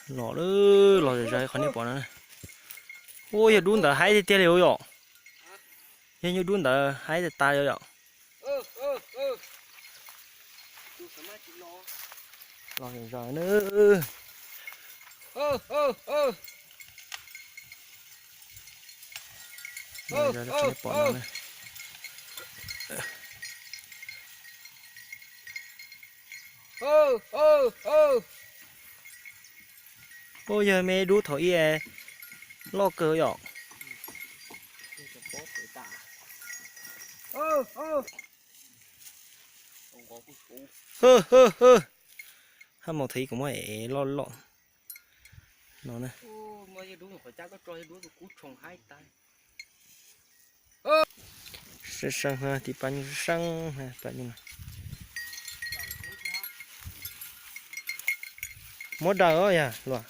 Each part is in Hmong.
Los, los zom zaws qhov nej pom no na. Ua yog dub ntawd haib tiag tiag li yom. Yog nyuag dub ntawd haib tas tas li yom. Los zom zaws na. Los zom zaws rau nej pom no na. Ua yog me dub thaum ub loj kawg yom. Hwb hwb hwb. Hab mos thaum ub kuv muab ev loj loj no na. Seeb seeb na, tib pab nyuj seeb seeb na, pab nyuj no. Muab daws os yog luag.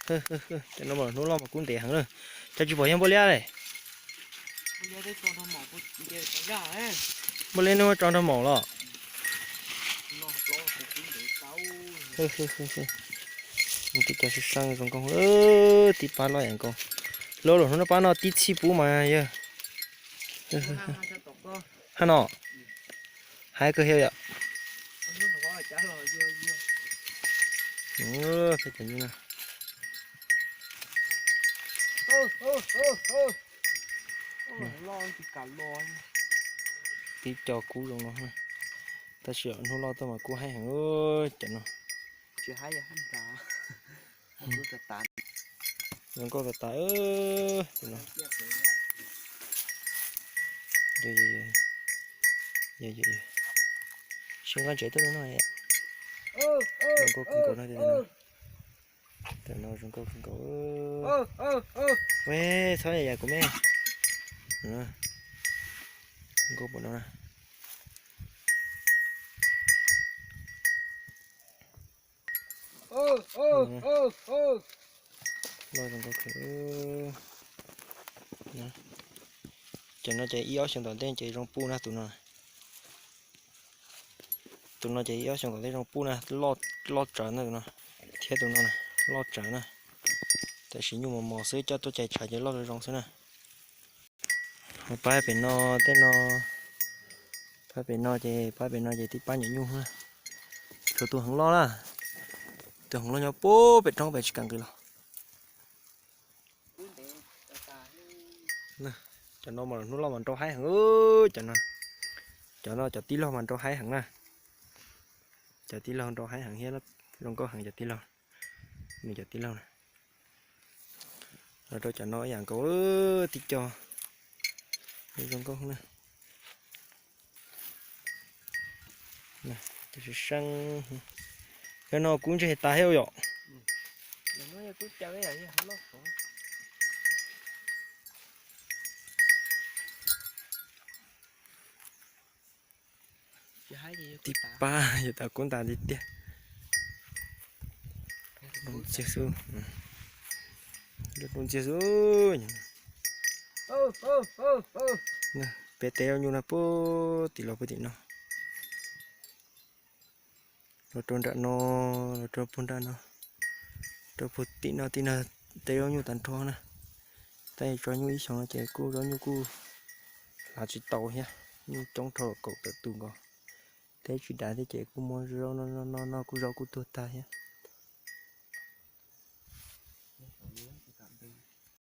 Cov no mas hnub loj mas kub ntev heev na. Cas tsis pom yog npua liab li? Npua liab hnub tso nrog maum los. Tib co seeb seeb zoo nkauj, tib pab loj yam nkaus. Loj lawm hnub no pab no tib txhij pub mas yog. Hab no, haib kawg thiab yom. Peb cov nyuj na. Tib co kub zoo no, tab sis hnub loj tuaj mas kub haib heev cov no. Zoo nkauj tas tas no. Sib nqab ntsev tuaj no. Zoo nkauj kawg nkaus no. Tam no zoo nkauj kawg nkaus. Txhob yam kuv me. Zoo nkauj pom no na. Loj zoo nkauj kawg. Ces no ces ib ob xyoos tom ntej ces zoo puj na tus no. Tus no ces ib ob xyoos tom ntej zoo puj na, loj tsawv na tus no. Thiab tus no na, loj tsawv na. Tab sis nyuj mos mos xwb, coj tuaj cais tshav ces loj zoo zoo xwb na. Ho pab pem no, tej no, pab pem no ces, pab pem no ces tib pab nyuam nyuj na. Tshuav tus heev loj na, tus heev loj nyob puag pem roob pem tsis kam nqis los. Cov no mas hnub loj mas nrau haib heev, cov no, cov no cov tij laug mas nrau haib heev na. Cov tij laug nrau haib heev thiab, zoo nkauj heev cov tij laug. Nws cov tij laug na. Los rau cov no ib yam nkaus, tib co zoo nkauj na. Cov seeb seeb, cov no kub ntsej tas thiab yom. Tib pab yuav tas kub ntas tiag tiag. Ntxiag xwb, ntxiag xwb. Peb teb zaub nyuj no puag tim los puag tim no. Los rau nram no, los rau puag nram no, rau puag tim no, tim no teb zaub nyuj tag nrho na. Tab sis tso nyuj ib xyoos no ces kuj zaub nyuj kuj hlav tsis tau thiab, nyuj coob dhau kaum tawm tus nkaus. Teb tsis dav thiab ces kuj muab zaub no noj noj kuj zaub kuj tuag tag thiab.